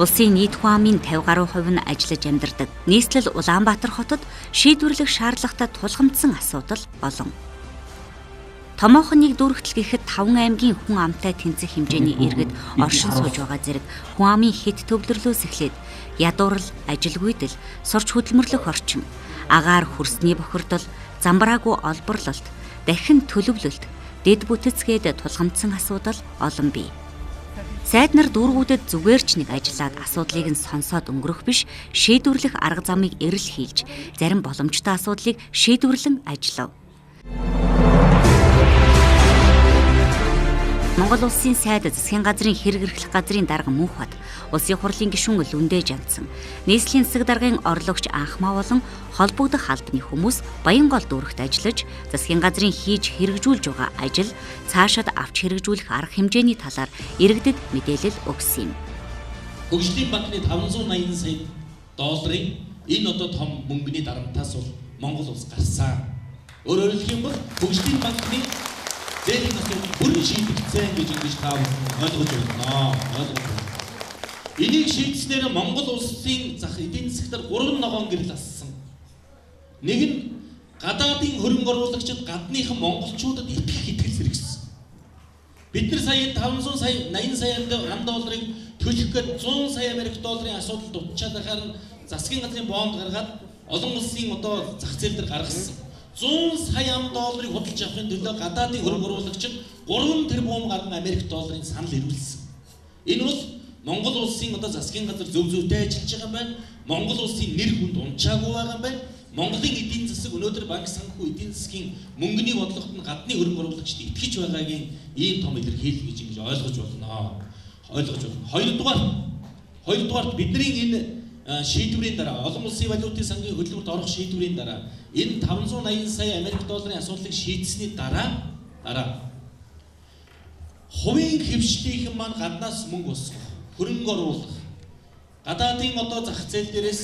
Улсын нийт хүн амын 50 гаруй хувь нь ажиллаж амьдардаг. Нийслэл Улаанбаатар хотод шийдвэрлэх шаардлагатай тулгамдсан асуудал олон. Томоохон нэг дүүрэгтэл гэхэд 5 аймгийн хүн амтай тэнцэх хэмжээний иргэд оршин сууж байгаа зэрэг хүн амын хэд төвлөрлөөс эхлээд ядуурл, ажилгүйдэл, сурч хөдөлмөрлөх орчин, агаар хөрсний бохирдол, замбраагүй олборлолт, дахин төлөвлөлт, дэд бүтэцгээд тулгамдсан асуудал олон бий. Сайд нар дүүргүүдэд зүгээр ч нэг ажиллаад асуудлыг нь сонсоод өнгөрөх биш, шийдвэрлэх арга замыг эрэл хийлж, зарим боломжтой асуудлыг шийдвэрлэн ажиллав. Монгол Улсын сайд засгийн газрын хэрэг эрхлэх газрын дарга Мөнхбат, Улсын хурлын гишүүн Лүндэ Жанцсан, нийслэлийн засаг даргын орлогч Анхмаа болон холбогдох албаны хүмүүс Баянгол дүүрэгт ажиллаж, засгийн газрын хийж хэрэгжүүлж байгаа ажил, цаашид авч хэрэгжүүлэх арга хэмжээний талаар иргэдэд мэдээлэл өгсөн юм. Хөгжлийн банкны 580 сая долларын энэ одоо том мөнгөний дарамтаас бол Монгол улс гарсан. Өөрөөр хэлэх юм бол хөгжлийн банкны зээлийн асуудал бүрэн шийдэгдсэн гэж ингэж та ойлгож байна. Ойлгож байна. Энийг шийдснээр Монгол улсын зах эдийн засагт 3 ногоон гэрэл ассан. Нэг нь гадаадын хөрөнгө оруулагчид гадныхан монголчуудад итгэх итгэл сэргэсэн. Бид нар сая 500 сая 80 сая ам долларыг төлөх гээд 100 сая Америк долларын асуудал дутчаад байхаар нь засгийн газрын бонд гаргаад олон улсын одоо зах зээл дээр гаргасан. 100 сая ам долларыг худалдаж авахын төлөө гадаадын хөрөнгө оруулагчид 3 тэрбум гаруй Америк долларын санал ирүүлсэн. Энэ бол Монгол улсын одоо засгийн газар зөв зөвтэй ажиллаж байгаа юм байна. Монгол улсын нэр хүнд унчаагүй байгаа юм байна. Монголын эдийн засаг өнөөдөр банк санхүү эдийн засгийн мөнгөний бодлогот нь гадны хөрөнгө оруулагчид итгэж байгаагийн ийм том илэрхийлэл гэж ингэж ойлгож болно. Ойлгож болно. Хоёрдугаарт бидний энэ шийдвэрийн дараа олон улсын валютын сангийн хөдөлмөрт орох шийдвэрийн дараа энэ 580 сая Америк долларын асуудлыг шийдсэний дараа хувийн хэвшлийнхэн маань гаднаас мөнгө босгох, хөрөнгө оруулах, гадаадын одоо зах зээл дээрээс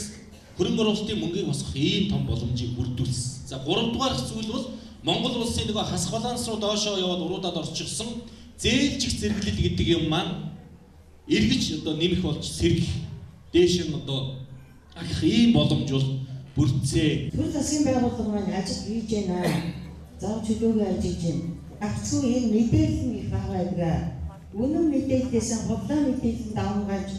хөрөнгө оруулалтын мөнгийг босгох ийм том боломжийг бүрдүүлсэн. За гуравдугаар зүйл бол Монгол улсын нөгөө хасах баланс руу доошоо яваад уруудад орчихсон зээлжих зэрэглэл гэдэг юм маань эргэж одоо нэмэх болж сэргэх дээш нь одоо ахих ийм боломж бол бүрдсээ. Төр засгийн байгууллага маань ажил хийж байна. Зав чөлөөгөө ажиллаж байна. Гагцхүү энэ мэдээлэл нь их бага байдаг. Үнэн мэдээллээс худлаа мэдээлэл давамгайлж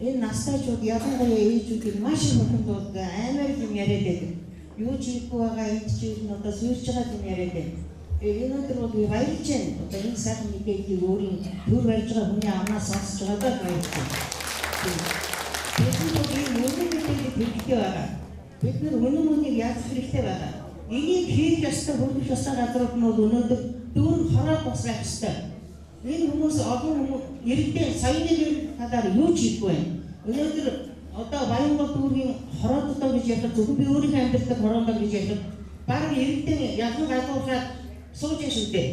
энэ настайчууд ялангуяа ээжүүдийг маш их хөхөндүүлдэг, аймаар юм яриад байдаг. Юу ч хийхгүй байгаа энд чи ер нь одоо суурж байгаа юм яриад байна. Энэ өдөр бол би баярлж байна. Одоо энэ сайхан мэдээллийг өөрийн төр барьж байгаа хүний амнаас сонсож байгаадаа баярлж байна. Бид нар энэ үнэн мэдээлэл хэрэгтэй байгаа. Бид нар үнэн үнийг яаж хэрэгтэй байгаа. Энийг хийх ёстой, хүргэх ёстой газрууд нь бол өнөөдөр дүүрэн хороод бас байх ёстой. Энэ хүмүүс олон хүмүүс иргэдээ саяны талаар юу ч хийхгүй байна. Өнөөдөр одоо Баянгол дүүргийн хорооддоо гэж ярихад зөвхөн би өөрийнхөө амьдралыг хороодоо гэж ярихад баг иргэдээ ялан гадуурхаад сууж шүү дээ.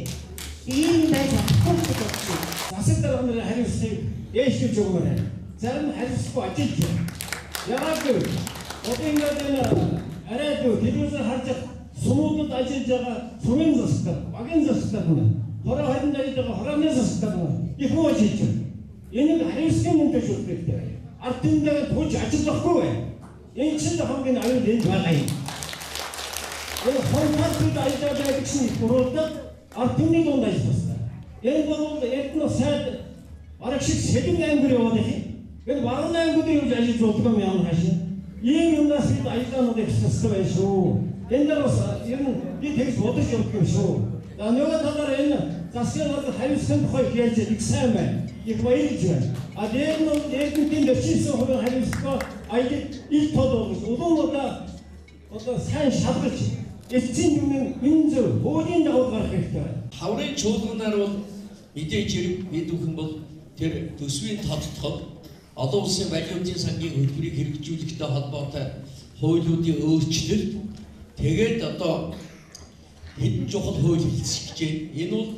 Ийм байж болохгүй гэж бодож байна. Засаг дарга нарын хариуцлагыг дээшлүүлж өгмөр байна. Зарим хариуцлагагүй ажиллаж байна. Яагаад гэвэл одоо ингээд энэ арай дүү телевизээр харж сумуудад ажиллаж байгаа сумын засаг дарга, багийн засаг дарга, хороо харин ажиллаж байгаа хорооны засаг дарга их муу ажиллаж байна. Энийг хариуцлагын мөнгөж өгөх хэрэгтэй. Ард түмнээ тулж ажиллахгүй байна. Энэ чинь хамгийн аюул энд байгаа юм. Энэ хормартууд ажиллаж байдаг чинь их буруудаг ард түмний дунд ажиллах хэрэгтэй. Энэ бол Эрдэнэ сайд бараг шиг Сэлэн аймаг яваад их. Энэ баруун аймагууд явж ажиллаж болдгоо юм ямар хаашаа. Ийм юмнаас бид ажиллаанууд их ёстой байх шүү. Энэ дээр бас ер нь би тэгж бодож явдаг юм шүү. За нөгөө талаар энэ засгийн газар хариуцлагын тухай их ярьж их сайн байна. Их баярлж байна. А дээр нь Эрдэнэтийн 49% хариуцлага ажил ил тод болгож улам одоо сайн шалгаж эцсийн дүнэн энэ зөв хуулийн дагуу гарах хэрэгтэй байна. Хаврын чуулганаар бол мэдээж хэрэг бид бүхэн бол тэр төсвийн тодтгол олон улсын валютын сангийн хөтөлбөрийг хэрэгжүүлэхтэй холбоотой хуулиудын өөрчлөлт тэгээд одоо хэдэн чухал хууль хэлцэж гэж байна. Энэ бол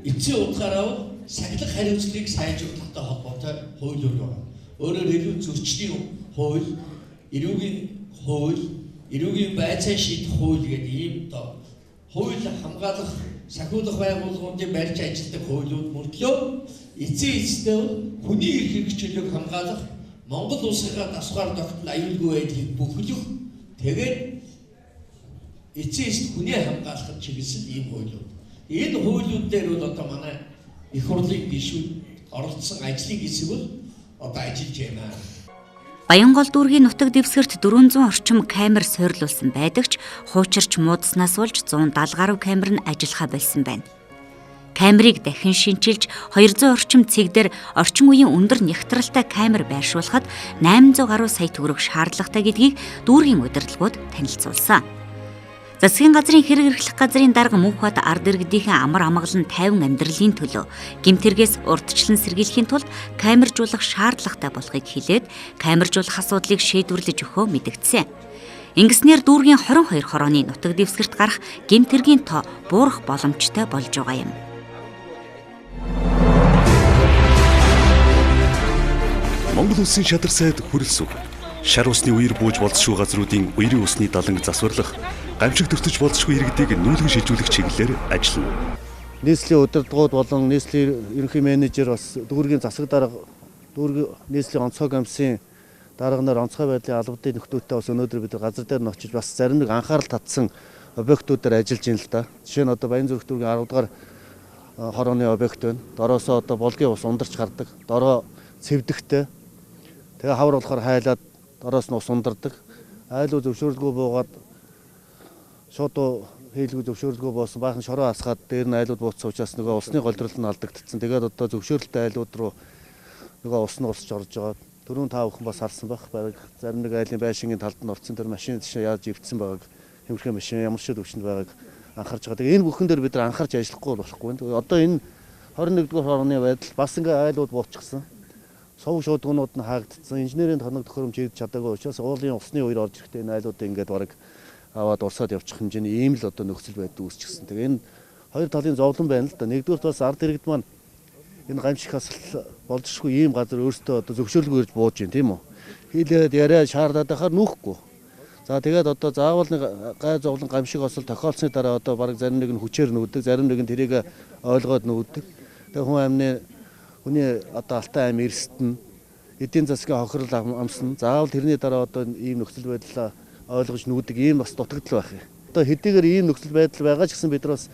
эцсийн утгаараа сахилах хариуцлагыг сайжруулахтай холбоотой хуулиуд байна. Өөрөөр хэлбэл зөрчлийн хууль, эрүүгийн хууль, эрүүгийн байцаа шийдэх хууль гэдэг ийм одоо хууль хамгаалах, сахиулах байгууллагуудын барьж ажилладаг хуулиуд мөртлөө эцсийн эцэстээ хүний эрх хэрэгчлэлийг хамгаалах Монгол улсынхаа дасгаар тогтнол аюулгүй байдлыг бүхлэх, тэгээд эцсийн эцэст хүнээ хамгаалахад чиглэсэн ийм хуулиуд. Энэ хуулиуд дээр бол одоо манай их хурлын гишүүд оролцсон ажлын хэсэг бол одоо ажиллаж байна. Баянгол дүүргийн нутаг дэвсгэрт 400 орчим камер суйрлуулсан байдаг ч хуучирч муудснаас болж 170 гаруй камер нь ажиллахаа болсон байна. Камерыг дахин шинчилж 200 орчим цэг дээр орчин үеийн өндөр нягтралтай камер байршуулахад 800 гаруй сая төгрөг шаардлагатай гэдгийг дүүргийн удирдлагууд танилцуулсан. Засгийн газрын хэрэг эрхлэх газрын дарга Мөнхбат ард иргэдийнхээ амар амгалан тайван амьдралын төлөө гэмт хэрэгээс урдчлан сэргийлэхийн тулд камержуулах шаардлагатай болохыг хэлээд камержуулах асуудлыг шийдвэрлэж өгөхөө мэдэгдсэн. Ингэснээр дүүргийн 22 хорооны нутаг дэвсгэрт гарах гэмт хэргийн тоо буурах боломжтой болж байгаа юм. Монгол Улсын шадар сайд Хүрэлсүг шар усны үер бууж болзошгүй газруудын үерийн усны даланг засварлах, гамшиг төртөж болзошгүй иргэдийг нүүлгэн шилжүүлэх чиглэлээр ажиллана. Нийслэлийн удирдлагууд болон нийслэлийн ерөнхий менежер бас дүүргийн засаг дарга, дүүргийн нийслэлийн онцгой комиссийн дарга нар онцгой байдлын албадын нөхдөөтэй бас өнөөдөр бид газар дээр нь очиж бас зарим нэг анхаарал татсан объектуудаар ажиллаж байна л да. Жишээ нь одоо Баянзүрх дүүргийн 10 дугаар хорооны объект байна. Дороосоо одоо булгийн ус ундарч гардаг. Дороо цэвдэхтэй. Тэгээ хавар болохоор хайлаад дороос нь ус ундардаг. Айлуу зөвшөөрлгүй буугаад шууд хийлгүй зөвшөөрлгүй буусан. Баахан шороо асгаад дээр нь айлууд бууцсан учраас нөгөө усны голдрол нь алдагдсан. Тэгээд одоо зөвшөөрөлтэй айлууд руу нөгөө ус нь урсж орж байгаа. Түрүүн та бүхэн бас харсан байх. Бараг зарим нэг айлын байшингийн талд нь орцсон тэр машин жишээ яаж ивдсэн байгааг, хэмхрээ машин ямар шиг төвшөнд байгааг анхаарч байгаа. Тэгээ энэ бүхэн дээр бид нар анхаарч ажиллахгүй болохгүй. Одоо энэ 21-р хорооны байдал бас ингээ айлууд буучихсан. Сувг шуудгуунууд нь хаагдсан. Инженерийн тоног төхөөрөмж хийж чадаагүй учраас уулын усны үер орж ирэхдээ энэ айлуудыг ингээд бараг аваад урсаад явчих хэмжээний ийм л одоо нөхцөл байдал үүсчихсэн. Тэгээ энэ хоёр талын зовлон байна л да. Нэгдүгээр бас ард иргэд маань энэ гамшиг хасал болзошгүй ийм газар өөрсдөө одоо зөвшөөрлгүй ирж бууж байна, тийм үү? Хийлээд яриа шаардаад байхаар нүүхгүй. За тэгээд одоо заавал нэг гай зовлон гамшиг осол тохиолдсны дараа одоо бараг зарим нэг нь хүчээр нүүдэг, зарим нэг нь тэрийг ойлгоод нүүдэг. Тэгээ хүн амны хүний одоо алтай ам эрсдэн эдийн засгийн хохирол амсна. Заавал тэрний дараа одоо ийм нөхцөл байдлаа ойлгож нүүдэг ийм бас дутагдал байх юм. Одоо хэдийгээр ийм нөхцөл байдал байгаа ч гэсэн бид нар бас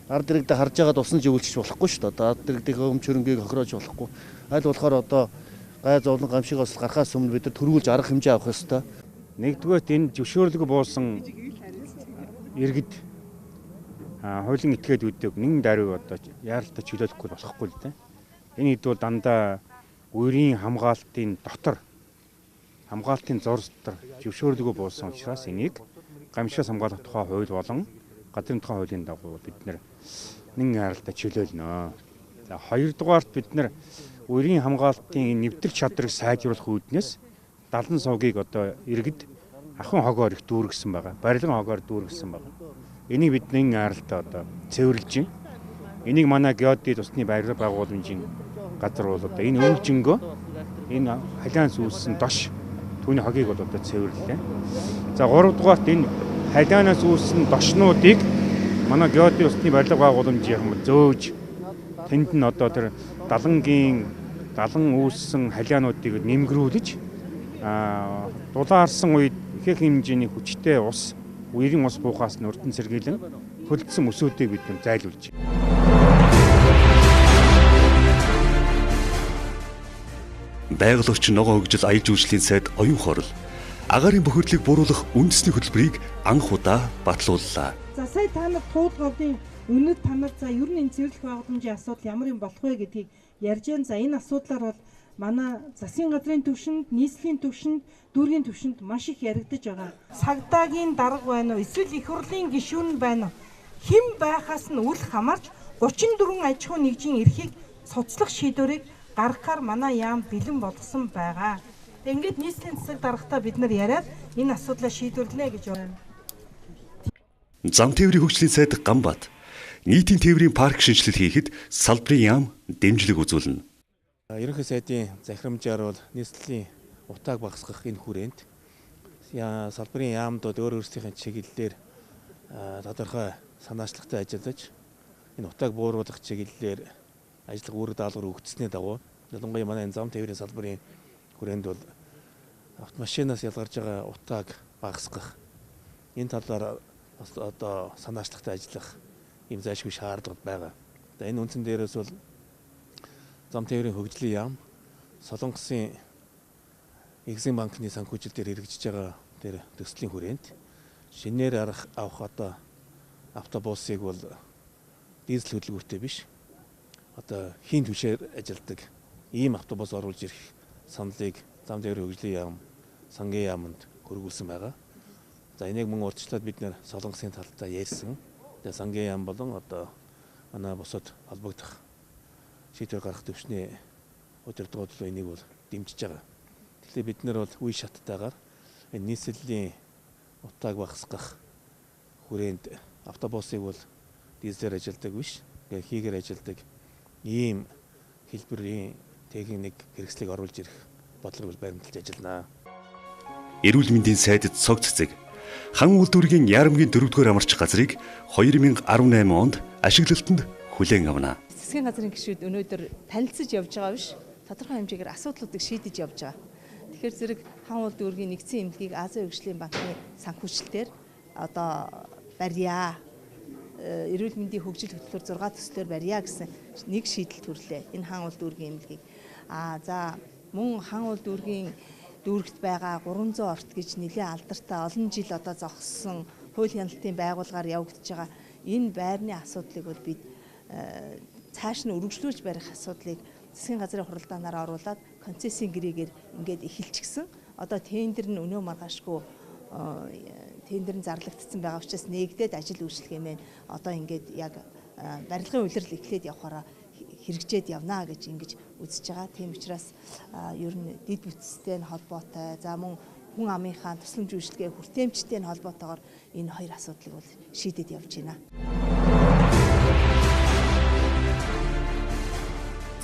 ард иргэдээ харж байгаад усан живүүлчих болохгүй шүү дээ. Одоо ард иргэдийн өмч хөрөнгийг хохироож болохгүй. Аль болохоор одоо гай зовлон гамшиг осол гарахаас өмнө бид нар төрүүлж арга хэмжээ авах ёстой. Нэгдүгээрт энэ зөвшөөрлгүй буусан иргэд хуулийн этгээд үүдэг нэгэн даруй одоо яаралтай чөлөөлөхгүй болохгүй л дээ. Энэ хэд бол дандаа үерийн хамгаалтын дотор хамгаалтын зур дотор зөвшөөрлгүй буусан учраас энийг гамшигаас хамгаалах тухай хууль болон газрын тухай хуулийн дагуу бид нэр нэгэн яаралтай чөлөөлнө. За хоёрдугаарт бид нэр үерийн хамгаалтын нэвтрэх чадрыг сайжруулах үүднээс 70 сувгийг одоо иргэд ахуйн хогоор их дүүргэсэн байгаа. Барилгын хогоор дүүргэсэн байгаа. Энийг бид нэгэн яаралтай одоо цэвэрлж байна. Энийг манай геодит усны барилга байгууламжийн газар бол одоо энэ өвлжөнгөө энэ халианс үүссэн дош түүний хогийг бол одоо цэвэрлээ. За гуравдугаарт энэ халианаас үүссэн дошнуудыг манай геодит усны барилга байгууламжийн зөөж тэнд нь одоо тэр далангийн далан үүссэн халиануудыг нэмгрүүлж дулаарсан үед ихэнх хэмжээний хүчтэй ус үерийн ус буухаас нь урдан сэргийлэн хөлдсөн өсөөдийг бид нар зайлуулж байна. Байгаль орчин ногоон хөгжил аялал жуулчлалын сайд Оюун Хорол агаарын бохирдлыг бууруулах үндэсний хөтөлбөрийг анх удаа батлууллаа. За сая та нар туулгын үнэт та нар за ер нь энэ цэвэрлэх байгууламжийн асуудал ямар юм болох вэ гэдгийг ярьж байна. За энэ асуудлаар бол манай засгийн газрын түвшинд, нийслэлийн түвшинд, дүүргийн түвшинд маш их яригдаж байгаа. Цагдаагийн дарга байна уу? Эсвэл их хурлын гишүүн байна уу? Хэн байхаас нь үл хамаарч 34 аж ахуйн нэгжийн эрхийг цуцлах шийдвэрийг гаргахаар манай яам бэлэн болгосон байгаа. Ингээд нийслэлийн засаг даргатай бид нар яриад энэ асуудлаа шийдвэрлэнэ гэж байна. Зам тээврийн хөгжлийн сайд Ганбат нийтийн тээврийн парк шинэчлэл хийхэд салбарын яам дэмжлэг үзүүлнэ. Ерөнхий сайдын захирамжаар бол нийслэлийн утааг багасгах энэ хүрээнд салбарын яамдууд өөр өөрсдийнхээ чиглэлээр тодорхой санаачлагтай ажиллаж энэ утааг бууруулах чиглэлээр ажиллах үүрэг даалгавар өгдсөний дагуу ялангуяа манай энэ зам тээврийн салбарын хүрээнд бол автомашинаас ялгарж байгаа утааг багасгах энэ талаар одоо санаачлагтай ажиллах ийм зайлшгүй шаардлага байгаа. За энэ үндсэн дээрээс бол зам тээврийн хөгжлийн яам, Солонгосын Экзим банкны санхүүжилт дээр хэрэгжиж байгаа тэр төслийн хүрээнд шинээр авах одоо автобусыг бол дизель хөдөлгүүртэй биш одоо хийн түвшээр ажилладаг ийм автобус оруулж ирэх саналыг зам тээврийн хөгжлийн яам, сангийн яамд хөргүүлсэн байгаа. За энийг мөн урьдчилаад бид нэр Солонгосын талдаа ярьсан. Тэгээ сангийн яам болон одоо манай бусад холбогдох шийдвэр гаргах төвшний удирдлагууд бол энийг бол дэмжиж байгаа. Тэгэхээр бид нар бол үе шаттайгаар энэ нийслэлийн утааг багасгах хүрээнд автобусыг бол дизелээр ажилладаг биш, хийгээр ажилладаг ийм хэлбэрийн техник хэрэгслийг оруулж ирэх бодлогыг баримталж ажиллана. Эрүүл мэндийн сайдад цог цэцэг Хан үйлдвэргийн Ярамгийн 4-р амарч газрыг 2018 онд ашиглалтанд хүлээн авна. Засгийн газрын гишүүд өнөөдөр танилцаж явж байгаа биш, тодорхой хэмжээгээр асуудлуудыг шийдэж явж байгаа. Тэгэхээр зэрэг хан үйлдвэргийн нэгдсэн эмнэлгийг Азийн хөгжлийн банкны санхүүжилтээр одоо барья. Эрүүл мэндийн хөгжил хөтөлбөр 6 төслөөр барья гэсэн нэг шийдэл төрлөө. Энэ хан үйлдвэргийн эмнэлгийг. За мөн хан үйлдвэргийн дүүрэгт байгаа 300 орт гэж нэлээд алдартай олон жил одоо зогссон хууль хяналтын байгууллагаар явагдаж байгаа энэ байрны асуудлыг бол бид цааш нь өргөжлүүлж барих асуудлыг засгийн газрын хуралдаанаар оруулаад концессийн гэрээгээр ингээд эхэлчихсэн. Одоо тендер нь өнөө маргаашгүй тендер нь зарлагдсан байгаа учраас нээгдээд ажил үйлчлэгээ мэн одоо ингээд яг барилгын улирал эхлээд явахаараа хэрэгжээд явна гэж ингэж үзэж байгаа. Тийм учраас ер нь дэд бүтцтэй нь холбоотой, за мөн хүн амынхаа тусламж үйлчилгээ хүртээмжтэй нь холбоотойгоор энэ хоёр асуудлыг бол шийдээд явж байна.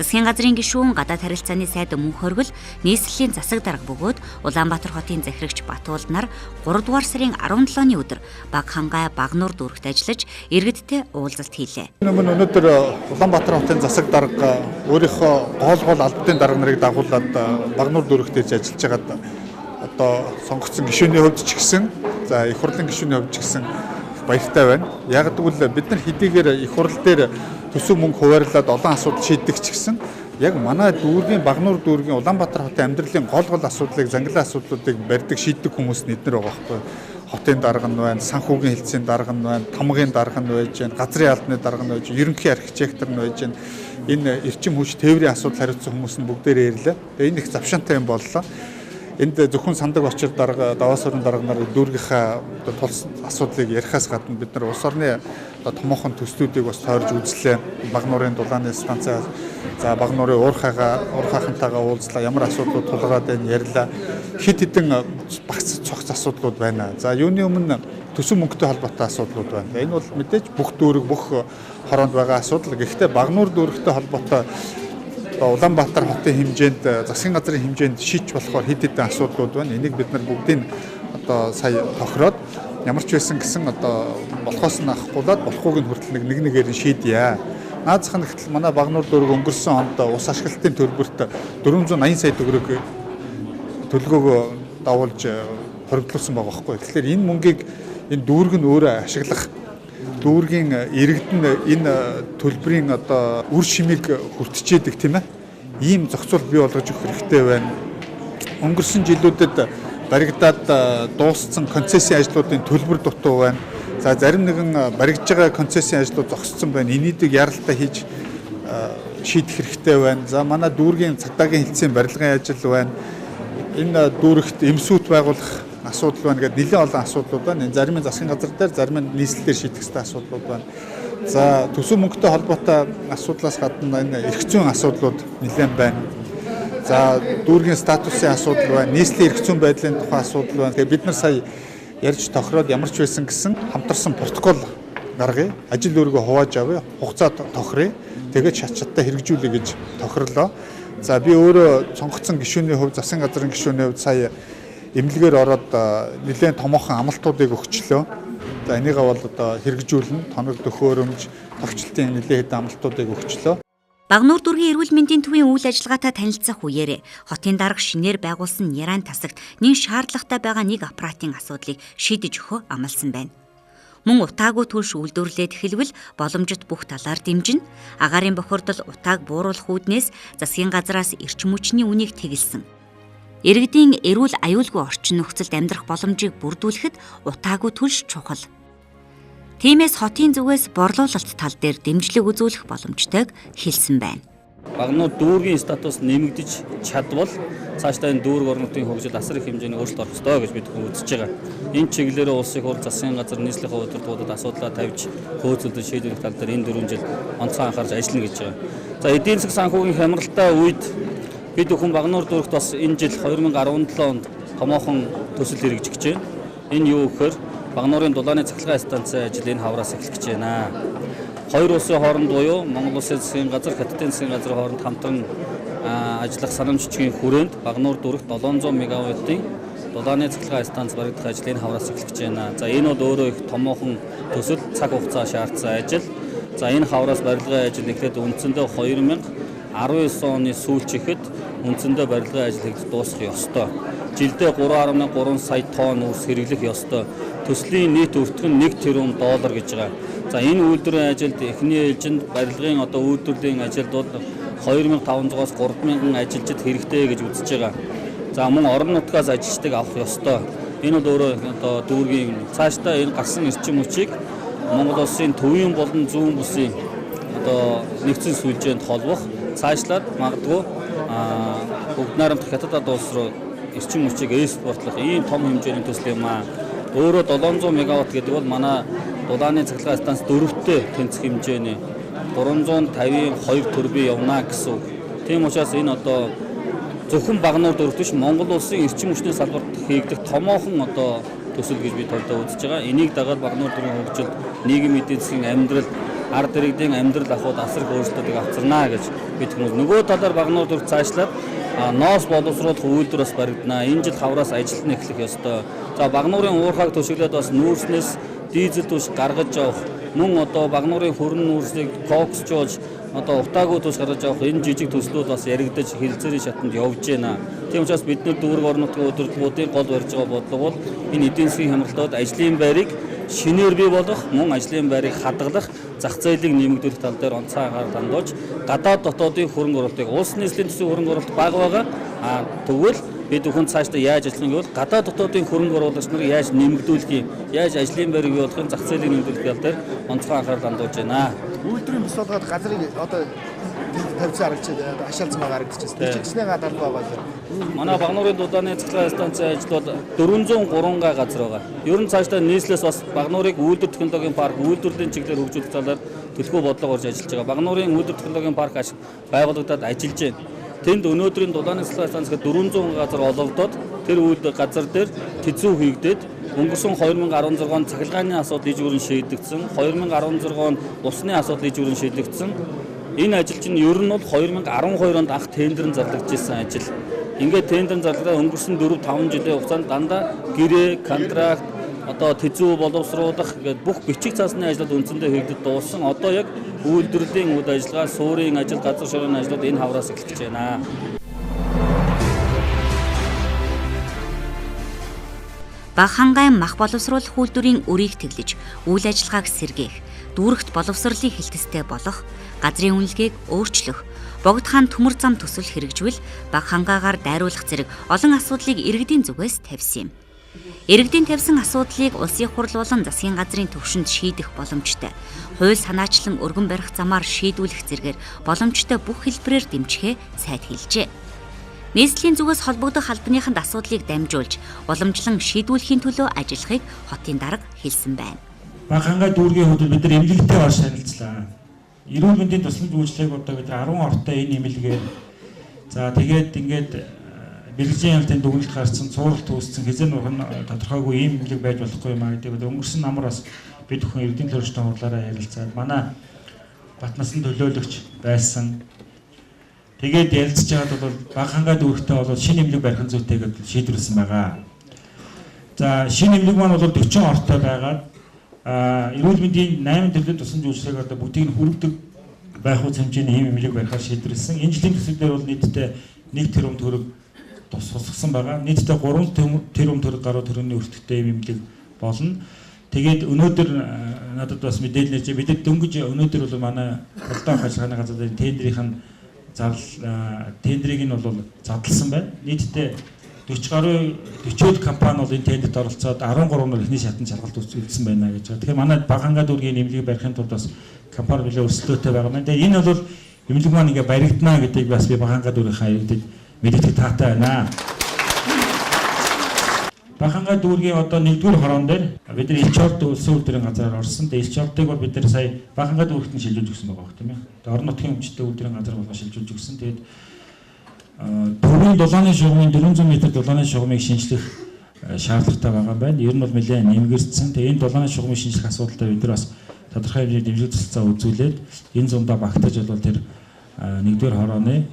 Засгийн газрын гишүүн гадаад харилцааны сайд Мөнх Хоргол нийслэлийн засаг дарга бөгөөд Улаанбаатар хотын захирагч Батуулд нар 3 дугаар сарын 17-ны өдөр Багхангай Багнуур дүүрэгт ажиллаж иргэдтэй уулзалт хийлээ. Өнөөдөр Улаанбаатар хотын засаг дарга өөрийнхөө гол албатын дарга нарыг дагуулад Багнуур дүүрэгт ирж ажиллаж байгаад одоо сонгогдсон гишүүний хувьд ч гэсэн, за их хурлын гишүүний хувьд ч гэсэн баяртай байна. Яг гэвэл бид нар хэдийгээр их хурл дээр төсөв мөнгө хуваарлаад олон асуудал шийддэг ч гэсэн яг манай дүүргийн Багнуур дүүргийн Улаанбаатар хотын амьдралын гол асуудлыг, зангалаа асуудлуудыг барьдаг, шийддэг хүмүүс нь эднэр байгаа байхгүй. Хотын дарга нь байна, санхүүгийн хэлтсийн дарга нь байна, тамгын дарга нь байж байна, газрын албаны дарга нь байж, ерөнхий архитектор нь байж байна. Энэ эрчим хүч тээврийн асуудал хариуцсан хүмүүс нь бүгдээрээ ирлээ. Тэгээ энэ их завшаантай юм боллоо. Энд зөвхөн сандаг очир дарга, даваасурын дарга нар дүүргийнхаа тулс асуудлыг ярихаас гадна бид нар улс орны томоохон төслүүдийг бас тойрж үзлээ. Багнуурын дулааны станцаа, за Багнуурын уурхайхантайгаа уулзлаа, ямар асуудлууд тулгараад байна ярьлаа. Хэд хэдэн багц цогц асуудлууд байна. За юуны өмнө төсөв мөнгөтэй холбоотой асуудлууд байна. Энэ бол мэдээж бүх дүүрэг, бүх хороонд байгаа асуудал. Гэхдээ Багнуур дүүрэгтэй холбоотой Улаанбаатар хотын хэмжээнд, засгийн газрын хэмжээнд шийдэж болохоор хэд хэдэн асуудлууд байна. Энийг бид нар бүгдийг одоо сая тохироод ямар ч байсан гэсэн одоо болохоос нь авахгүйдаад болохгүйг нь хүртэл нэг нэгээр нь шийдье. Наазах нь гэтэл манай Багнуур дүүрэг өнгөрсөн онд ус ашиглалтын төлбөрт 480 сая төгрөг төлгөөгөө давуулж хоригдлуулсан байгаа байхгүй. Тэгэхээр энэ мөнгийг энэ дүүрэг нь өөрөө ашиглах, дүүргийн иргэд нь энэ төлбөрийн одоо үр шимийг хүртчээдэг тийм ээ. Ийм зохицуул бий болгож өгөх хэрэгтэй байна. Өнгөрсөн жилүүдэд баригдаад дууссан концессийн ажлуудын төлбөр дутуу байна. За зарим нэгэн баригдж байгаа концессийн ажлууд зогссон байна. Энийдийг яралтай хийж шийдэх хэрэгтэй байна. За манай дүүргийн цагдаагийн хэлтсийн барилгын ажил байна. Энэ дүүрэгт эмсүүт байгуулах асуудал байна гэдэг нэлээд олон асуудлууд байна. Энэ зарим нь засгийн газар дээр, зарим нь нийслэл дээр шийдэх ёстой асуудлууд байна. За төсөв мөнгөтэй холбоотой асуудлаас гадна энэ эрх зүйн асуудлууд нэлээд байна. За дүүргийн статусын асуудал байна, нийслэлийн эрх зүйн байдлын тухай асуудал байна. Тэгээ бид нар сая ярьж тохироод ямар ч байсан гэсэн хамтарсан протокол гаргая. Ажил үүргээ хувааж авъя, хугацаа тохиръё. Тэгээд шат шаттай хэрэгжүүлье гэж тохирлоо. За би өөрөө сонгогдсон гишүүний хувьд, засгийн газрын гишүүний хувьд сая эмнэлгээр ороод нэлээд томоохон амлалтуудыг өгчлөө. За энийгээ бол одоо хэрэгжүүлнэ. Тоног төхөөрөмж, товчлтын нэлээд хэдэн амлалтуудыг өгчлөө. Багнуур дүүргийн эрүүл мэндийн төвийн үйл ажиллагаатай танилцах үеэр хотын дарга шинээр байгуулсан Няран тасагт нэн шаардлагатай байгаа нэг аппаратын асуудлыг шийдэж өгөхөө амласан байна. Мөн утаагүй түлш үйлдвэрлээд эхэлвэл боломжит бүх талаар дэмжинэ. Агаарын бохирдол утааг бууруулах үүднээс засгийн газраас эрчим хүчний үнийг тэгэлсэн. Иргэдийн эрүүл аюулгүй орчин нөхцөлд амьдрах боломжийг бүрдүүлэхэд утаагүй түлш чухал. Тиймээс хотын зүгээс борлуулалт тал дээр дэмжлэг үзүүлэх боломжтойг хэлсэн байна. Багнуур дүүргийн статус нэмэгдэж чадвал цаашдаа энэ дүүрэг орон нутгийн хөгжил асар их хэмжээний өөрчлөлт орох ёстой гэж бид үзэж байгаа. Энэ чиглэлээр улсын хурл засгийн газар нийслэлийн удирдлагуудад асуудлаа тавьж хөөцөлдөж шийдвэрлэх тал дээр энэ 4 жил онцгой анхаарч ажиллана гэж байгаа. За эдийн засаг санхүүгийн хямралтай үед бид бүхэн Багнуур дүүрэгт бас энэ жил 2017 онд томоохон төсөл хэрэгжих гэж байна. Энэ юу гэхээр Багнуурын дулааны цахилгаан станцын ажил энэ хавраас эхлэх гэж байна. Хоёр улсын хооронд буюу Монгол Улсын засгийн газар, Хятадын засгийн газрын хооронд хамтран ажиллах санамж жижигийн хүрээнд Багнуур дүүрэгт 700 мегаваттын дулааны цахилгаан станц баригдах ажил энэ хавраас эхлэх гэж байна. За энэ бол өөрөө их томоохон төсөл, цаг хугацаа шаардсан ажил. За энэ хавраас барилгын ажил эхлээд үндсэндээ 2019 оны сүүлчихэд үндсэндээ барилгын ажил хийгдэж дуусах ёстой. Жилдээ 3.3 сая тонн үрс хэрэглэх ёстой. Төслийн нийт өртгөн 1 тэрбум доллар гэж байгаа. За энэ үйлдвэрийн ажилд эхний ээлжинд барилгын одоо үйлдвэрлэлийн ажилд бол 2500-аас 3000 ажилчид хэрэгтэй гэж үзэж байгаа. За мөн орон нутгаас ажилчдыг авах ёстой. Энэ бол өөрөө одоо дүүргийн цаашдаа энэ гарсан эрчим хүчийг Монгол улсын төвийн болон зүүн бүсийн одоо нэгдсэн сүлжээнд холбох, цаашлаад магадгүй Бүгд найрамдах Хятад улс руу эрчим хүчийг экспортлох ийм том хэмжээний төсөл юм аа. Өөрөө 700 мегаватт гэдэг бол манай дулааны цахилгаан станц дөрөвтэй тэнцэх хэмжээний 352 турбин явна гэсэн үг. Тийм учраас энэ одоо зөвхөн Багнуур дүүрэгт биш Монгол улсын эрчим хүчний салбарт хийгдэх томоохон одоо төсөл гэж би толдоо үзэж байгаа. Энийг дагаад Багнуур дүүргийн хөгжилд, нийгмийн эдийн засгийн амьдрал, ард иргэдийн амьдрал ахуйд асар их өөрчлөлтүүдийг авчирна гэж бид хүмүүс. Нөгөө талаар Багнуур дүүрэг цаашлаад ноос боловсруулах үйлдвэр бас баригдана. Энэ жил хавраас ажил нь эхлэх ёстой. За Багнуурын уурхайг төшөглөөд бас нүүрснээс дизель түш гаргаж авах, мөн одоо Багнуурын хөрөн нүүрсийг коксжуулж одоо утаагүй түш гаргаж авах энэ жижиг төслүүд бас яригдаж хэлцээрийн шатанд явж байна. Тийм учраас бид нар дүүрэг орон нутгийн удирдлагуудын гол барьж байгаа бодлого бол энэ эдийн засгийн хямралтад ажлын байрыг шинээр бий болгох, мөн ажлын байрыг хадгалах, зах зээлийг нэмэгдүүлэх тал дээр онцгой анхаарал хандуулж гадаад дотоодын хөрөнгө оруулалтыг улс нийслэлийн төсвийн хөрөнгө оруулалт бага байгаа. Тэгвэл бид бүхэн цаашдаа яаж ажиллах юм гэвэл гадаад дотоодын хөрөнгө оруулагч нарыг яаж нэмэгдүүлэх юм, яаж ажлын байрыг бий болгох юм, зах зээлийг нэмэгдүүлэх тал дээр онцгой анхаарал хандуулж байна. Үйлдвэрийн бус болгоод газрыг одоо тавьсан харагдчихад ашаалцсан байгаа харагдчихсан. Тэр чигснээ гадаад байгаа. Манай Багнуурын дулааны цахилгаан станцын ажил бол 403 гай газар байгаа. Ер нь цаашдаа нийслэлээс бас Багнуурыг үйлдвэр технологийн парк, үйлдвэрлэлийн чиглэлээр хөгжүүлэх талаар төлхөө бодлого орж ажиллаж байгаа. Багнуурын үйлдвэр технологийн парк байгуулагдаад ажиллаж байна. Тэнд өнөөдрийн дулааны цахилгаан станц 400 газар олгогдоод тэр үйлдвэр газар дээр тэзүү хийгдээд өнгөрсөн 2016 онд цахилгааны асуудал ижүүрэн шийдэгдсэн, 2016 онд усны асуудал ижүүрэн шийдэгдсэн. Энэ ажил чинь ер нь бол 2012 онд анх тендер нь зарлагдж ирсэн ажил. Ингээд тендер нь зарлагдаад өнгөрсөн 4-5 жилийн хугацаанд дандаа гэрээ, контракт, одоо тэзүү боловсруулах гээд бүх бичиг цаасны ажлууд үндсэндээ хийгдэж дууссан. Одоо яг үйлдвэрлэлийн үйл ажиллагаа, суурийн ажил, газар шорооны ажлууд энэ хавраас эхлэх гэж байна. Баг хангай мах боловсруулах үйлдвэрийн өрийг тэглэж, үйл ажиллагааг сэргээх, дүүрэгт боловсролын хэлтэстэй болох, газрын үнэлгээг өөрчлөх, Богд хаан төмөр зам төсөл хэрэгжвэл баг хангаагаар дайруулах зэрэг олон асуудлыг иргэдийн зүгээс тавьсан юм. Иргэдийн тавьсан асуудлыг улсын хурл болон засгийн газрын түвшинд шийдэх боломжтой. Хууль санаачлан өргөн барих замаар шийдвүлэх зэргээр боломжтой бүх хэлбэрээр дэмжихээ сайд хэлжээ. Нийслэлийн зүгээс холбогдох албаныханд асуудлыг дамжуулж, уламжлан шийдвүлэхийн төлөө ажиллахыг хотын дарга хэлсэн байна. Баг хангай дүүргийн хувьд бид нар эмнэлэгтэй орж танилцлаа. Эрүүл мэндийн тусламж үйлчилгээг одоо бид нар 10 ортой энэ эмнэлгээр за тэгээд ингээд мэргэжлийн хяналтын дүгнэлт гарсан, цууралт үүссэн, хэзээ нурх нь тодорхойгүй ийм эмнэлэг байж болохгүй юм а гэдэг бид өнгөрсөн намар бас бид бүхэн эрдэнэ төлөөлөгчтэй хурлаараа ярилцаад манай Батнасан төлөөлөгч байсан. Тэгээд ярилцж байгаад бол баг хангай дүүрэгтэй бол шинэ эмнэлэг барих зүйтэй гэдээ шийдвэрлсэн байгаа. За шинэ эмнэлэг маань бол 40 ортой байгаад эрүүл мэндийн 8 төрлийн тусламж үйлчилгээг одоо бүгдийг нь хүргэдэг Байх үз хэмжээний ийм эмнэлэг барихаар шийдвэрлэсэн. Энэ жилийн төсөл дээр бол нийтдээ 1 тэрбум төгрөг тусгасан байгаа. Нийтдээ 3 тэрбум төгрөг гаруй төгрөгийн өртөгтэй ийм эмнэлэг болно. Тэгээд өнөөдөр надад бас мэдээлэл нэж бид дөнгөж өнөөдөр бол манай холдоо ажиллагааны газрын тендрийнх нь зарлал тендрийг нь бол задлсан байна. Нийтдээ 40 гаруй 40 компани бол энэ тендерт оролцоод 13 нар эхний шатанд шалгалт үлдсэн байна гэж байгаа. Тэгэхээр манай Бага-Хангай дүүргийн эмнэлгийг барихын тулд бас компани билээ өрсөлдөөтэй байгаа юм. Тэгээ энэ бол эмнэлэг маань ингээ баригдана гэдгийг бас би Бага-Хангай дүүргийнхаа иргэдэд мэдэгдэх таатай байна. Бага-Хангай дүүргийн одоо 1-р хорон дээр бид нар Элч орд улсын үйлдвэрийн газраар орсон. Тэгээ Элч ордыг бол бид нар сая Бага-Хангай дүүрэгт нь шилжүүлж өгсөн байгаа бох тийм ээ. Тэгээ орон нутгийн өмчтэй үйлдвэрийн газар болгоо шилжүүлж өгсөн. Тэгээд төвийн дулааны шугамын 400 м дулааны шугамыг шинжлэх шаардлагатай байгаа юм байна. Ер нь бол нэлээд нэмгэрдсэн. Тэгээ энэ дулааны шугамыг шинжлэх асуудалтай бид нар бас тодорхой хэмжээний дэмжлэг туслалцаа үзүүлээд энэ зундаа багтаж бол тэр 1-р хорооны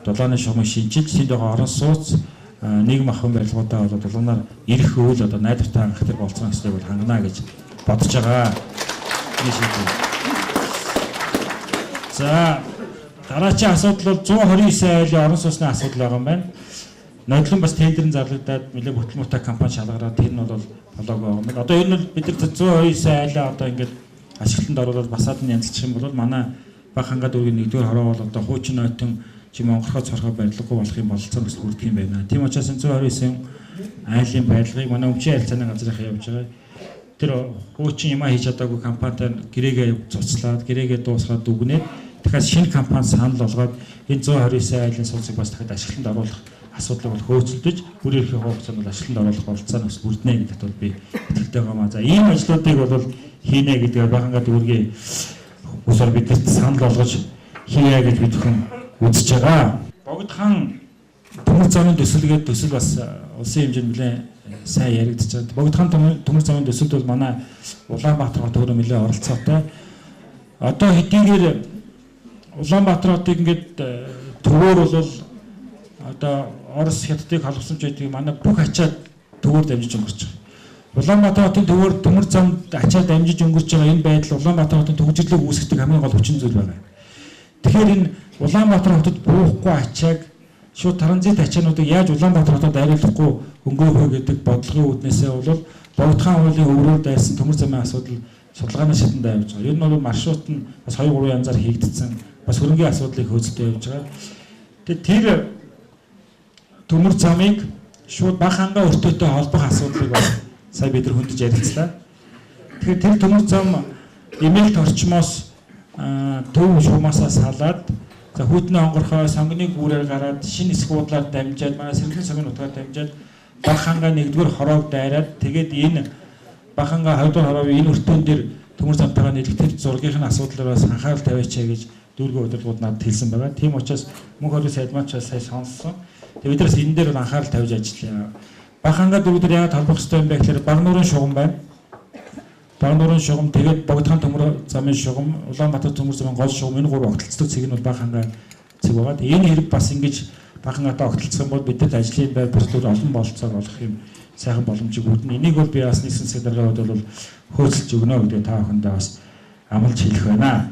дулааны шугамыг шинчилж тэнд байгаа орон сууц нийгэм ахуйн барилгуудаа бол дулаанаар ирэх үйл одоо найдвартай хангах тэр болцсон хэсгийг бол хангана гэж бодож байгаа. За дараачийн асуудал бол 129 айлын орон сууцны асуудал байгаа юм байна. Нодлон бас тендерэн зарлагдаад нэлээд хөтөлмөртэй компани шалгараад тэр нь бол болоогүй байгаа юм байна. Одоо ер нь бид нар 129 айлаа одоо ингээд ашиглалтанд оруулаад басаад нь янзлчих юм бол манай Бага-Хангай дүүргийн 1-р хороо бол одоо хуучин нойтон чим онгорхой цорхой барилгагүй болох юм бололцоо нөхцөл бүрдэх юм байна. Тийм учраас 129 айлын барилгыг манай өмчийн харилцааны газрынхаа явж байгаа. Тэр хуучин юмаа хийж чадаагүй компанитай гэрээгээ цуцлаад, гэрээгээ дуусгаад дүгнээд дахиад шинэ компани санал болгоод энэ 129 айлын сууцыг бас дахиад ашиглалтанд оруулах асуудлыг бол хөөцөлдөж бүр ирэхээ хугацаанд бол ашиглалтанд оруулах бололцоо нөхцөл бүрднэ гэдэгт бол би итгэлтэй байгаа маа. За ийм ажлуудыг бол хийнэ гэдгээр Бага-Хангай дүүргийн усаар бидэрт санал болгож хийе гэж бид бүхэн үзэж байгаа. Богд хаан төмөр замын төсөл гэдэг төсөл бас улсын хэмжээнд нэлээд сайн яригдчихэж байгаа. Богд хаан төмөр замын төсөлд бол манай Улаанбаатар хот өөрөө нэлээд оролцоотой. Одоо хэдийгээр Улаанбаатар хотыг ингээд төвөөр бол одоо Орос Хятадыг холбосон ч байдгийг манай бүх ачаад төвөөр дамжиж өнгөрч байгаа. Улаанбаатар хотын төвөөр төмөр замд ачаа дамжиж өнгөрч байгаа энэ байдал Улаанбаатар хотын төвжирлийг үүсгэдэг хамгийн гол хүчин зүйл байна. Тэгэхээр энэ Улаанбаатар хотод буухгүй ачааг шууд транзит ачаануудыг яаж Улаанбаатар хотод дайруулахгүй өнгөрөх вэ гэдэг бодлогын үүднээсээ бол Богд хаан уулын өврөөр дайрсан төмөр замын асуудал судалгааны шатанд явж байгаа. Ер нь бол маршрут нь бас 2 3 янзаар хийгдсэн. Бас хөрөнгийн асуудлыг хөөцөлтөй явж байгаа. Тэгээд тэр төмөр замыг шууд Бага-Хангай өртөөтэй холбох асуудлыг бас сая бид нар хөндөж ярилцлаа. Тэгэхээр тэр төмөр зам эмээлт орчмоос төв шугамаасаа салаад за хүйтний онгорхой сонгоны гүүрээр гараад шинэ эсгуудлаар дамжаад манай сэргэлэн сонгоны нутгаар дамжаад Бага-Хангай 1-р хороог дайраад тэгээд энэ Бага-Хангай 2-р хороогийн энэ өртөөн дээр төмөр замтайгаа нийлэх тэр зургийнх нь асуудлаар бас анхаарал тавиач гэж дүүргийн удирдлагууд надад хэлсэн байгаа. Тийм учраас мөнх орны сайд маань ч сая сонссон. Тэгээд бид нараас энэ дээр бол анхаарал тавьж ажиллая. Бага-Хангай дүүрэг дээр яагаад холбох ёстой юм бэ гэхээр Багнуурын шугам байна. Багнуурын шугам тэгээд Богд хаан төмөр замын шугам, Улаанбаатар төмөр замын гол шугам энэ гурав огтлцдог цэг нь бол Бага-Хангай цэг байгаа. Энэ хэрэг бас ингэж Бага-Хангайтай огтлцох юм бол бидэд ажлын байр бүртгүүл олон бололцоог олох юм сайхан боломжийг үүднэ. Энийг бол би бас нийслэлийн засгийн даргын хувьд бол хөөцөлж өгнө гэдэг та бүхэндээ бас амлаж хэлэх байна.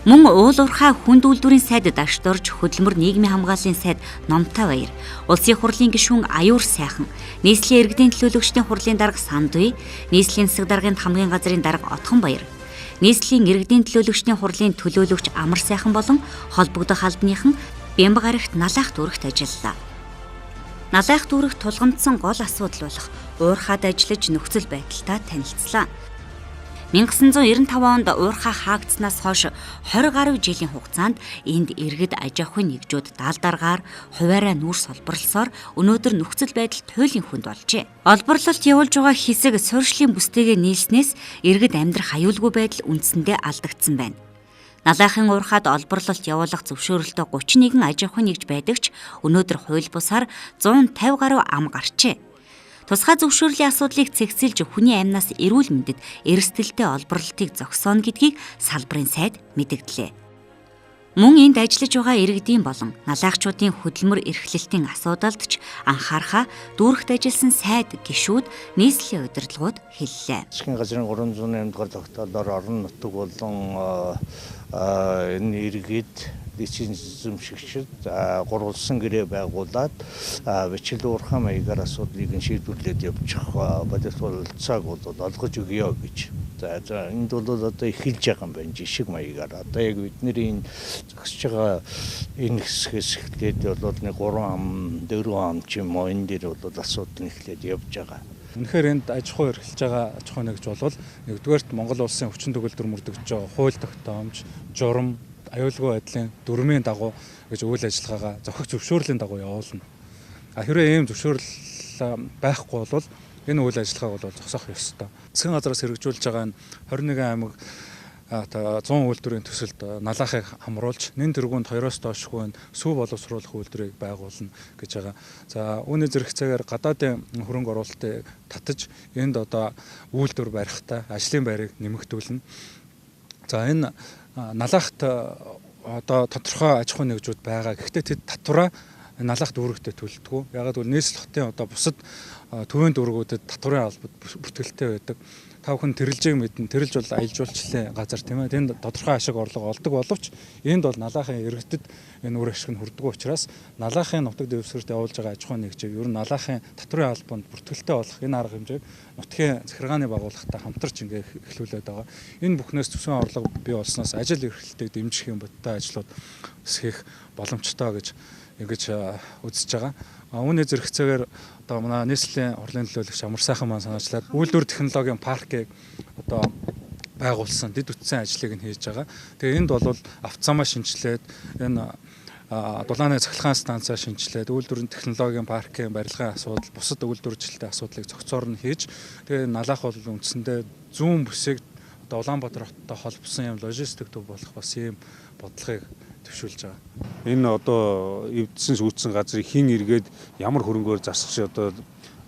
Мөн уул уурхай хүнд үйлдвэрийн сайд Дашдорж, хөдөлмөр нийгмийн хамгааллын сайд Номтой Баяр, Улсын хурлын гишүүн Аюур Сайхан, нийслэлийн иргэдийн төлөөлөгчдийн хурлын дарга Сандуй, нийслэлийн засаг даргын хамгийн газрын дарга Отхон Баяр, нийслэлийн иргэдийн төлөөлөгчдийн хурлын төлөөлөгч Амар Сайхан болон холбогдох албаныхан Бямба гарагт Налаах дүүрэгт ажиллалаа. Налаах дүүрэгт тулгамдсан гол асуудал болох уурхайд ажиллаж нөхцөл байдалтай танилцлаа. 1995 онд уурхай хаагдсанаас хойш 20 гаруй жилийн хугацаанд энд иргэд аж ахуйн нэгжүүд дал даргаар хуваараа нүүрс олборлосоор өнөөдөр нөхцөл байдал туйлын хүнд болжээ. Олборлолт явуулж байгаа хэсэг суурьшлийн бүстэйгээ нийлснээс иргэд амьдрах аюулгүй байдал үндсэндээ алдагдсан байна. Налаахын уурхайд олборлолт явуулах зөвшөөрөлтөй 31 аж ахуйн нэгж байдаг ч өнөөдөр хууль бусаар 150 гаруй ам гарчээ. Тусгай зөвшөөрлийн асуудлыг цэгцэлж хүний амнаас эрүүл мэндэд эрсдэлтэй олборлолтыг зогсооно гэдгийг салбарын сайд мэдэгдлээ. Мөн энд ажиллаж байгаа иргэдийн болон налаагчуудын хөдөлмөр эрхлэлтийн асуудалд ч анхаарахаа дүүрэгт ажилласан сайд гишүүд нийслэлийн удирдлагууд хэллээ. Засгийн газрын 308 дугаар тогтоолоор орон нутаг болон энэ иргэд нийтийн эзэмшигчид гурвалсан гэрээ байгуулад бичил уурхай маягаар асуудлыг шийдвэрлээд явчих бодит бололцоог бол олгож өгье гэж. За энд бол одоо эхэлж байгаа юм байна жишг маягаар. Одоо яг бидний энэ зогсож байгаа энэ хэсгээс эхлээд бол нэг 3 ам 4 ам ч юм уу энэ дээр бол асуудал нь эхлээд явж байгаа. Үнэхээр энд аж ахуй эрхэлж байгаа аж ахуй нэгж бол нэгдүгээрт Монгол улсын хүчин төгөлдөр мөрдөгдөж байгаа хууль тогтоомж, журам, аюулгүй байдлын дүрмийн дагуу гэж үйл ажиллагаагаа зохих зөвшөөрлийн дагуу явуулна. А хэрвээ ийм зөвшөөрөл байхгүй бол энэ үйл ажиллагааг бол зогсоох ёстой. Засгийн газраас хэрэгжүүлж байгаа энэ 21 аймаг 100 үйлдвэрийн төсөлд налаахыг хамруулж нэн тэргуунд 2-оос доошгүй сүү боловсруулах үйлдвэрийг байгуулна гэж байгаа. За үүний зэрэгцээгээр гадаадын хөрөнгө оруулалтыг татаж энд одоо үйлдвэр барихтаа ажлын байрыг нэмэгдүүлнэ. За энэ налаахт одоо тодорхой аж ахуйн нэгжүүд байгаа. Гэхдээ тэд татвараа налаах дүүрэгтээ төлдөггүй. Ягаад гэвэл нийслэл хотын одоо бусад төвийн дүүргүүдэд татварын албад бүртгэлтэй байдаг. Та бүхэн тэрэлжийг мэднэ. Тэрэлж бол аялал жуулчлалын газар тийм ээ. Тэнд тодорхой ашиг орлого олдог боловч энд бол налаахын иргэдэд энэ үр ашиг нь хүрдэггүй учраас налаахын нутаг дэвсгэрт явуулж байгаа аж ахуйн нэгжийг ер нь налаахын татварын албанд бүртгэлтэй болох энэ арга хэмжээг нутгийн захиргааны байгууллагатай хамтарч ингээ эхлүүлээд байгаа. Энэ бүхнээс төсвийн орлого бий болсноос ажил эрхлэлтийг дэмжих юм бодтой ажлууд хийх боломжтой гэж ингэж үзэж байгаа. Үүний зэрэгцээгээр одоо манай нийслэлийн хурлын төлөөлөгч Амар сайхан маань санаачлаад үйлдвэр технологийн паркийг одоо байгуулсан дэд үтсэн ажлыг нь хийж байгаа. Тэгээ энд бол автозамаа шинжилээд энэ дулааны цахилгаан станцаа шинжилээд үйлдвэрийн технологийн паркийн барилгын асуудал, бусад үйлдвэрчлэлтэй асуудлыг зохицоор нь хийж тэгээ налаах бол үндсэндээ зүүн бүсийг одоо Улаанбаатар хоттой холбосон юм логистик төв болох бас ийм бодлогыг төвшүүлж байгаа. Энэ одоо эвдсэн сүйдсэн газрыг хэн эргээд ямар хөрөнгөөр засч одоо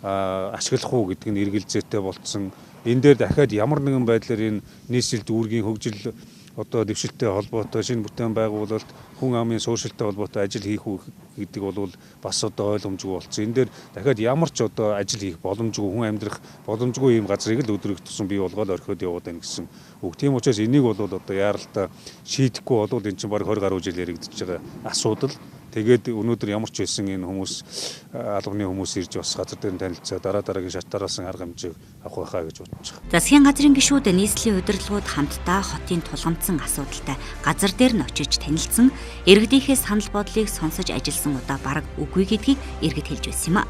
ашиглах уу гэдэг нь эргэлзээтэй болцсон. Энэ дээр дахиад ямар нэгэн байдлаар энэ нийслэл дүүргийн хөгжил одоо дэвшилтэй холбоотой шинэ бүтээн байгуулалт, хүн амын суурьшилтай холбоотой ажил хийх үү гэдэг бол бас одоо ойлгомжгүй болцсон. Энэ дээр дахиад ямар ч одоо ажил хийх боломжгүй, хүн амьдрах боломжгүй ийм газрыг л өдрөх тусам бий болгоод орхиод яваад байна гэсэн үг. Тийм учраас энийг бол одоо яаралтай шийдэхгүй бол энэ чинь бараг 20 гаруй жил яригдчихэж байгаа асуудал. Тэгээд өнөөдөр ямар ч байсан энэ хүмүүс албаны хүмүүс ирж бас газар дээр танилцаа дараа дараагийн шат дараалсан арга хэмжээг авах байхаа гэж бодож байгаа. Засгийн газрын гишүүд нийслэлийн удирдлагууд хамтдаа хотын тулгамдсан асуудалтай газар дээр нь очиж танилцсан, иргэдийнхээ санал бодлыг сонсож ажилласан удаа бараг үгүй гэдгийг иргэд хэлж байсан юм а.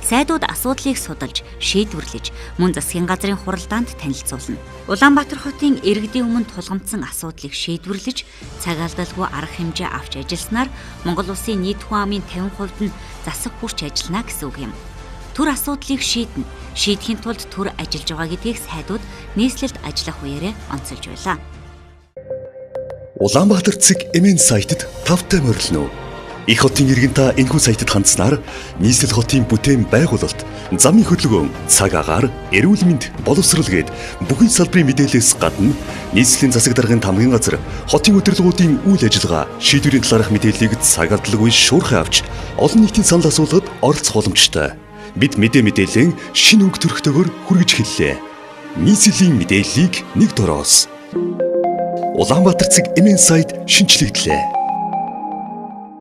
Сайдууд асуудлыг судалж, шийдвэрлэж, мөн засгийн газрын хуралдаанд танилцуулна. Улаанбаатар хотын иргэдийн өмнө тулгамдсан асуудлыг шийдвэрлэж, цаг алдалгүй арга хэмжээ авч ажилласнаар Монгол улсын нийт хүн амын 50% нь засаг хүрч ажиллана гэсэн үг юм. Төр асуудлыг шийднэ. Шийдэхин тулд төр ажиллаж байгаа гэдгийг сайдууд нийслэлд ажиллах үеэрээ онцолж байлаа. Улаанбаатар цэг MN сайтад тавтай морилно. Их хотын иргэн та энэхүү сайтад хандсанаар нийслэл хотын бүтээн байгуулалт, замын хөдөлгөөн, цаг агаар, эрүүл мэнд, боловсрол гээд бүхий салбарын мэдээлэлээс гадна нийслэлийн засаг даргын тамгын газар, хотын удирдлагуудын үйл ажиллагаа, шийдвэрийн талаарх мэдээллийг цаг алдалгүй шуурхай авч олон нийтийн санал асуулгад оролцох боломжтой. Бид мэдээллийн шинэ өнгө төрхтөөр хүргэж эхэллээ. Нийслэлийн мэдээллийг нэг дороос. Улаанбаатар цэг MN сайт шинэчлэгдлээ.